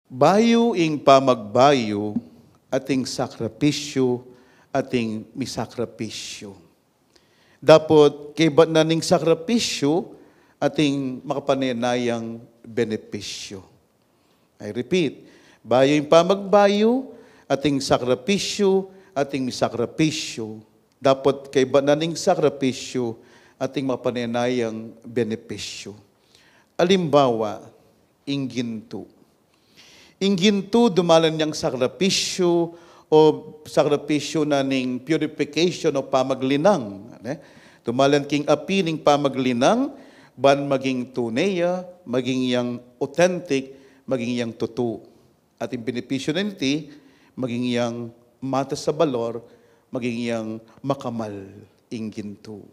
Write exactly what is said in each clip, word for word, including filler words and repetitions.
Bayu ing pamagbayu, ating sakripisyu, ating misakripisyu. Dapot kaybat na ning sakripisyu, ating makapanenayang benepisyu. I repeat, bayu ing pamagbayu, ating sakripisyu, ating misakripisyu. Dapot kaybat na ning sakripisyu, ating makapanenayang benepisyu. Alimbawa, ing gintu. Ing gintu, dumalan yang sakripisyu o sakripisyu na ning purification o pamaglinang, ne? Dumalan king api ning pamaglinang, ban maging tune ya, maging yang authentic, maging yang tutu. At ing benepisyu na niti, maging yang matas a balor, maging yang makamal ing gintu.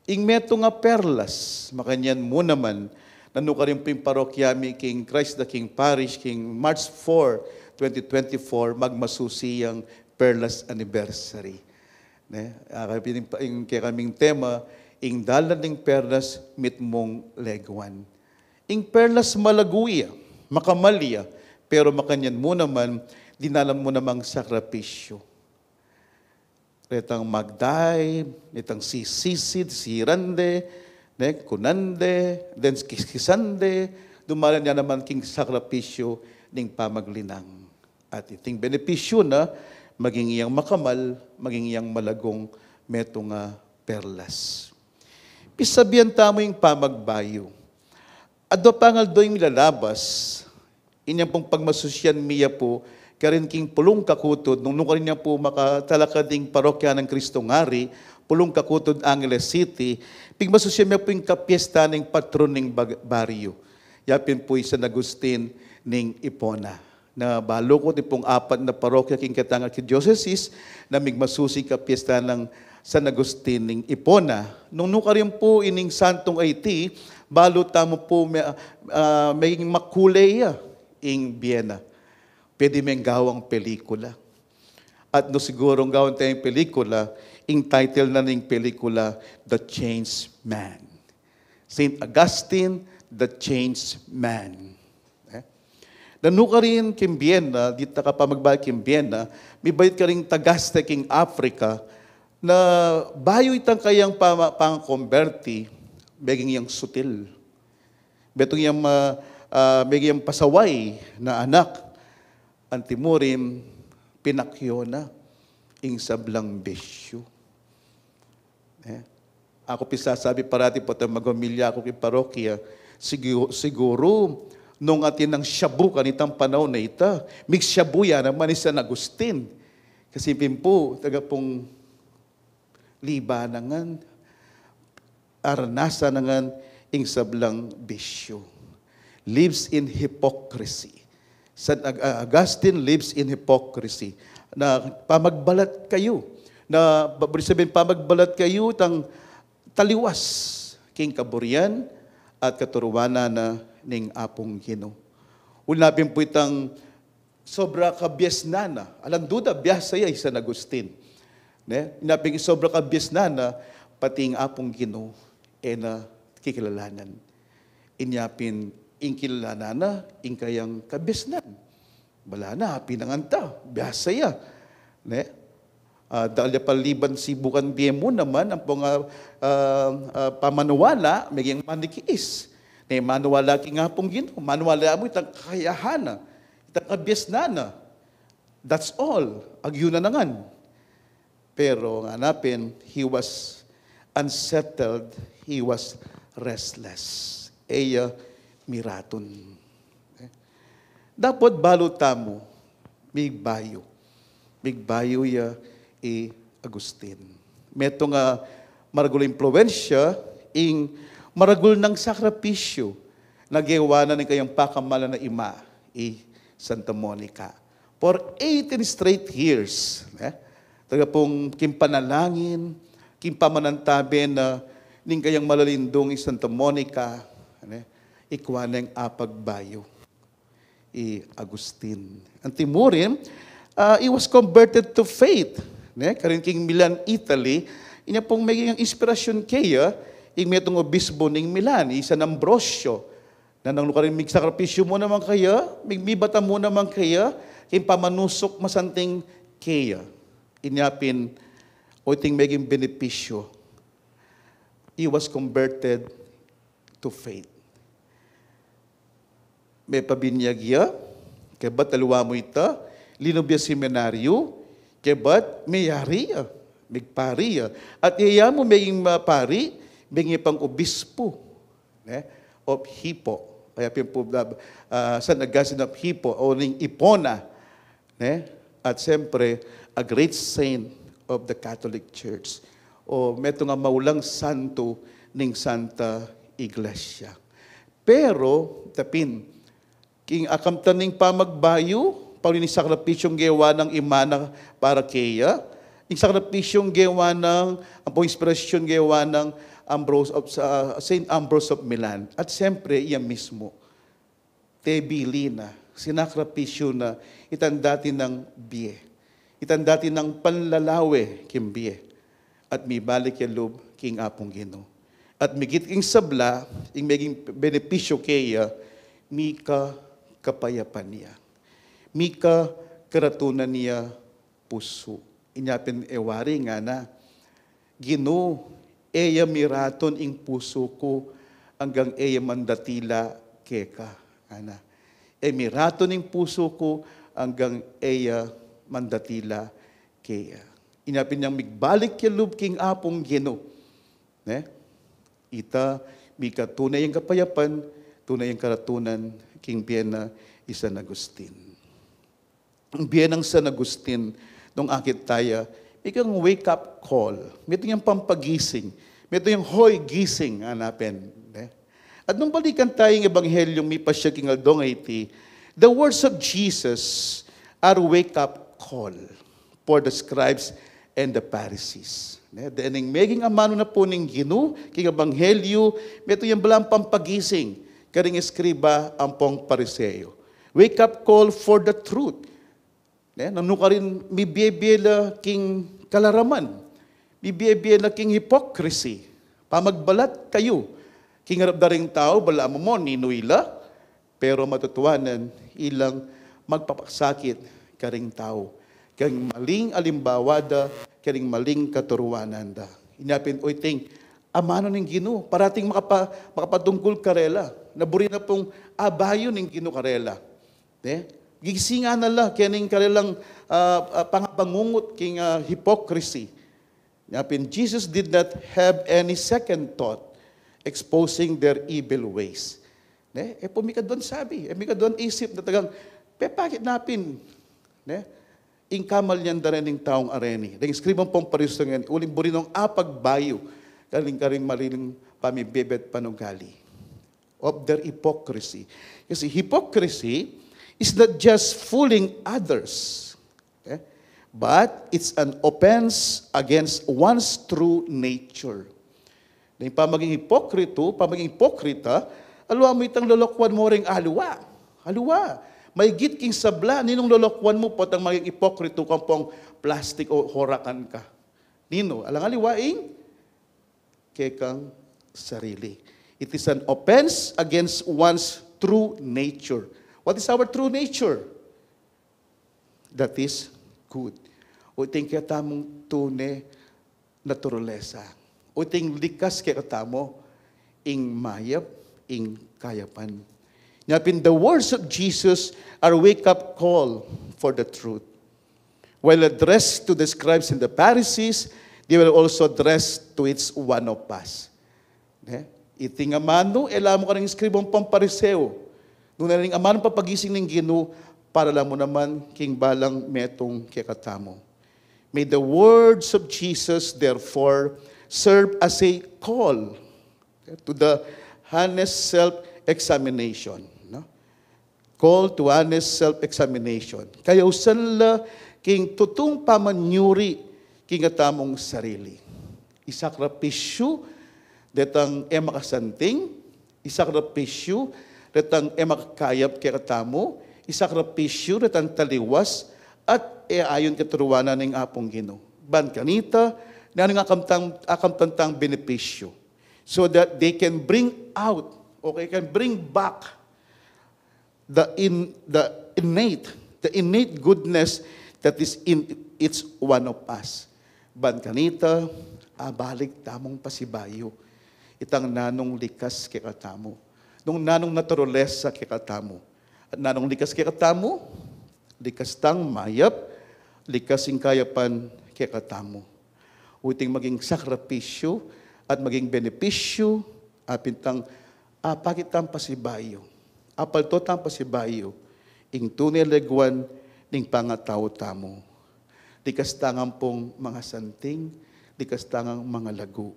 Ing metung a perlas, makanyan mu naman, nanu karin pu ing parokya mi king Christ the King Parish, king March four, twenty twenty-four, magmasusi yang perlas anniversary. Ne? Ah, kaya pin-, ing kekaming tema, ing dalan ning perlas mitmung leguan. Ing perlas malagu ya, makamal ya, pero makanyan mu naman, dinalan mu namang sakripisyu. Retang magdai, retang sisisid, sirande, ne, kunande, then kiskisande, dumalan ya naman king sakripisyu ning pamaglinang. At iting benepisyu na, maging yang makamal, maging yang malagung metung a perlas. Pisabian tamu ing pamagbayu. Adwa pang aldo ing milalabas, inya pung pagmasusyan mi ya pu, karin king pulung kakutud, nung nukarin ya pu makatalakad ing parokya nang Kristong Ari, pulung kakutud Angeles City, pigmasusyan mi ya pu ing kapiesta ning patron ning bag-, baryu. Ya pin pu i San Agustin ning Epona. Na balu ku, iti pung apat na parokya king ketang arkidiosesis na migmasusi kapiesta nang San Agustin ning Epona. Nung nukarin pu ining santung iti, balu tamu pu me-, ah, meging makule ya ing bie na. Pwede meng gawang pelikula. At no sigurung gawan tayang pelikula, ing title na ning pelikula, The Changed Man. Saint Augustine, The Changed Man. Eh? Nanu karin king bie na, dita ka pamagbayu king bie na, mibayut karing Tagaste king Africa, na bayu itang kayang pama-, pangkomberti, meging yang sutil. Metung yang ma-, ah, meging yang pasaway na anak, antimurin, pinakyo na ing sablang bisyu. Eh, aku pisasabi parati pota magomilya aku king parokya, sigu-, siguru, nung atin nang shabu kanitang panaun a ita, migshabu ya naman i San Agustin. Kasi pin pu, taga pung liba na ngan, aranasan na ngan ing sablang bisyu. Lives in hypocrisy. San Ag-, ah, Augustine lives in hypocrisy. Na pamagbalat kayu. Na, ba-, buri sabihin, pamagbalat kayu itang taliwas king kaburian at katuruanan na ning Apung Ginu. Uli na pin pu itang sobra kabiasnan na. Alang duda, biasa ya i San Agustin. Ne? Inya pin ing sobra kabiasnan na, pati ing Apung Ginu, e na kikilalanan. Inya pin ing kilalanan na, ing kayang kabiasnan. Bala na, api na ngan ta, biasa ya. Ne? Ah, dahil ya paliban sibukan bie mu naman, ampong, ah, ah, ah, pamaniwala, meging manikiis. Ne, maniwala king Apung Ginu, maniwala mu itang kakayahan na, itang kabiasnan na. That's all. Agyu na ngan. Pero ngana pin, he was unsettled, he was restless. E ya miratun. Eh? Dapot balu tamu, migbayu. Migbayu ya i Agustin. Metung a maragul a impluensya, ing maragul nang sakripisyu, na gewa na ning kayang pakamalan a ima, i Santa Monica. For eighteen straight years, eh, talaga pung king panalangin, king pamanantabe na ning kayang malalindung i Santa Monica, eh, ikwa neng apagbayu i Agustin. Antimurin, ah, he was converted to faith. Ne? Karin king Milan, Italy, inya pung meging inspirasyon keya, ing metung obispo ning Milan, i San Ambrosio. Nanu karin, migsakripisyu mu naman kaya, mig-, mibata mu naman kaya, king pamanusuk masanting keya. Inya pin, o iting meging benepisyu. He was converted to faith. Mepabinyag ya, kebat aliwa mu ita, linub ya seminaryo, kebat meyari ya, migpari ya. At iya mu meging, ah, pari, meging pang obispo, ne, of Hippo. Kaya pin pu, ah, San Augustine of Hippo, o ning Epona, ne? At siyempre, a great saint of the Catholic Church. O metung a maulang santo ning Santa Iglesia. Pero, tapin, king akamtan ning pamagbayu, pauli ning sakripisyung gewa nang ima na para keya, ing sakripisyung gewa nang, ampong inspirasyun gewa nang Ambrose of, sa Saint Ambrose of Milan. At siyempre, iya mismo. Tebili na, sinakripisyu na, itang dati nang bie, itang dati nang panlalawe king bie, at mibalik ya lub king Apung Ginu. At migit king sabla, ing meging benepisyu keya, mika kapayapan ya, mika karatunan ya pusu. Inya pin e wari ngana, Ginu, e ya miratun ing pusu ku anggang e ya mandatila keka. Ana, e miratun ing pusu ku anggang e ya mandatila keya. Inya pin yang migbalik ya lub king Apung Ginu. Ne? Ita, mika tune yang kapayapan, tune yang karatunan, king bie na i San Agustin. Ing bie nang San Agustin, nung akit taya, mika wake-up call. Metung yang pampagising. Metung yang, "Hoy, gising," ngana pin, ne? At nung balikan taya ing Ebanghelyo mipasiag king aldo ngeni, the words of Jesus are wake-up call for the scribes and the Pharisees. Ne? Dening meging amanu na pu ning Ginu king Ebanghelyo, metung yang balang pampagising karing eskriba ampong Pariseo. Wake-up call for the truth. Ne? Nanu karin, mibie-bie la king kalaraman, mibie-bie la king hypocrisy, pamagbalat kayu king arap da ring tau, balamu mo ninu ila, pero matutuanan ilang magpapasakit karing tau, karing maling alimbawa da, karing maling katuruanan da. Inya pin, o iting amanu ning Ginu, parating makapa-, makapatungkul karela, na buri na pung abayu ning Ginu karela. Ne? Gigisingan na la kening karelang, ah, ah, pangabangungut king, ah, hypocrisy. Inya pin, Jesus did not have any second thought exposing their evil ways. Ne? E pu mika duang sabi, e mika duang isip na talagang pepakit na pin, ne? Ing kamalian da rening taung areni. Deng eskriba ampong Pariseo ngeni, uling buri nong apagbayu karing, karing maling pamibie-bie at panugali. Of their hypocrisy. Kasi hypocrisy is not just fooling others, okay? But it's an offense against one's true nature. Deng pamaging hipokrito, pamaging hipokrita, aliwa mu itang lolokuan mu ring aliwa. Aliwa. Maigit king sabla, ninung lolokuan mu potang maging hipokrito ka ampong plastik o horakan ka? Ninu? Alang aliwa ing kekang sarili. It is an offense against one's true nature. What is our true nature? That is good. O iting ketamung tune naturalesa. O iting likas kekatamu ing mayap, ing kayapan. Inya pin, the words of Jesus are wake-up call for the truth. While addressed to the scribes and the Pharisees, they were also addressed to each one of us. Ne? Iting amanu, e la mu karing eskriba ampong Pariseo. Nung nanu ing amanu papagising ning Ginu, para la mu naman king balang metung kekatamu. May the words of Jesus, therefore, serve as a call to the honest self-examination, no? Call to honest self-examination. Kayausan la king tutung pamanyuri king atamung sarili. Isakripisyu detang e makasanting, isakripisyu detang e makakayap kekatamu, isakripisyu detang taliwas, at e ayun katuruanan ning Apung Ginu. Ban kanita, nanu ing akamtan, akamtan tang benepisyu? So that they can bring out, okay, can bring back the in the innate the innate goodness that is in each one of us. Ban kanita, abalik tamung pasibayu itang nanung likas kekatamu, nung nanung naturalesa kekatamu. At nanung likas kekatamu, likas tang mayap, likas ing kayapan kekatamu. Uling maging sakripisyu at maging benepisyu, apin tang apakit tang pasibayu, apaldo tang pasibayu ing tune legwan ning pangatau tamu. Likas tangang pung mangasanting, likas tangang mangalagu,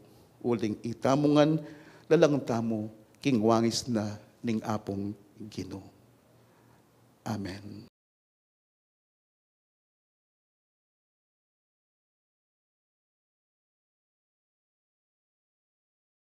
uling itamu ngan lalang tamu king wangis na ning Apung Ginu. Amen.